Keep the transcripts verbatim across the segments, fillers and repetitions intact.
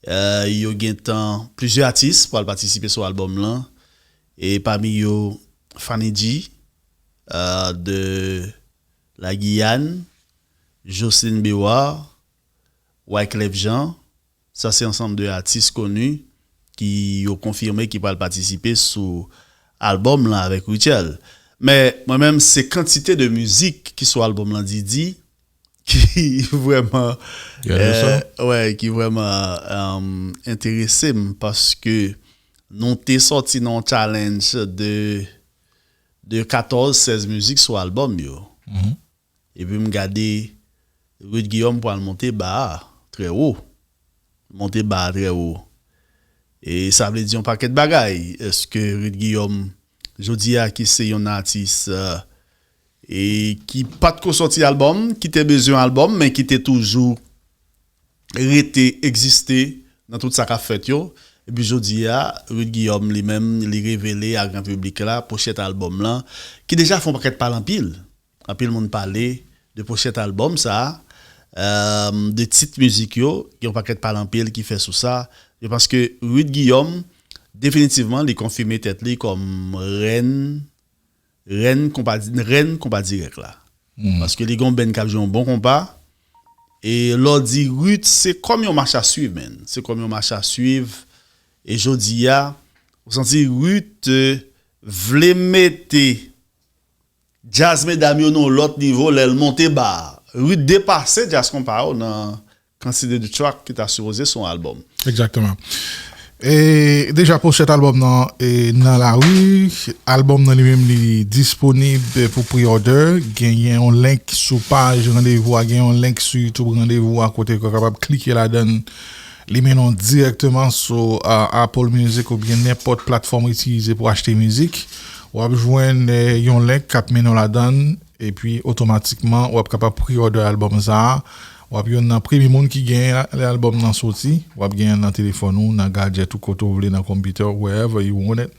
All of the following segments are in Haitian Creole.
Euh, yo gentan plizyè atis pral patisipe sou albòm lan. E pami yo Fanny G, euh, de la Guyane, Jocelyn Bewar, Wyclef Jean. Sa se ansanm de atis koni ki yo konfime ki pral patisipe sou albòm lan avèk Rutshelle. Men mwen menm se kantite de mizik ki sou albòm lan Didi ki vrèman Gade sa. euh, ouais, ki vrèman euh, enterese m paske nou te sòti nan yon challenge de de katòz sèz mizik sou albòm yo. Epi m gade Ruth Guillaume pral monte ba a trè wo. Monte ba a trè wo. E sa vle di yon pakèt bagay. Èske Ruth Guillaume jodi a ki se yon atis euh, e ki pa t ko sòti albòm, ki te bezwen albòm, men ki te toujou rete egziste nan tout sa k ap fèt yo. Epi jodi a, Ruth Guillaume li menm, li revele a gran piblik la pochèt albòm lan, ki deja fè yon pakèt pale anpil. Anpil moun pale de pochèt albòm sa, euh, de tit mizik yo, gen yon pakèt pale anpil ki fè sou sa. Je pense que Ruth Guillaume, definitivman, li konfime tèt li kòm rèn, rèn konpa, rèn konpa dirèk la. Paske li gen yon band k ap jwe yon bon konpa. E lè w di Ruth, se kòm yon mach a swiv, man. Se kòm yon mach a swiv. E jodi a, ou santi Ruth euh, vle mete djaz medam yo nan yon lòt nivo lè l monte ba a. Ruth depase djaz konpa yo nan kantite de track ki ta sipoze sou yon albòm. Egzakteman. E deja pochèt albòm nan e nan lari, albòm nan li menm li disponib pou pre-order, genyen yon link sou paj Randevou a, gen yon link sou YouTube Randevou a kote w kapab klike ladan l. Li mennen w dirèkteman sou uh, Apple Music oubyen nenpòt platfòm w itilize pou achte mizik. W ap jwenn eh, yon link k ap mennen w ladan l, epi otomatikman w ap kapab pre-order albòm sa a. W ap youn nan premye moun ki genyen lè albòm nan soti. W ap genyen nan telefòn ou, nan gadget ou, kote w vle, nan computer, wherever you want it.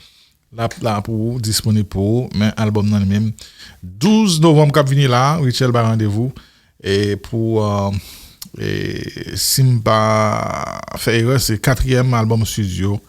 L ap la pou ou, disponib pou ou, men albòm nan li menm. Douz novanm k ap vini la, Rutshelle bay randevou e pou uh, e, si m pa fè erè, se katriyèm albòm studio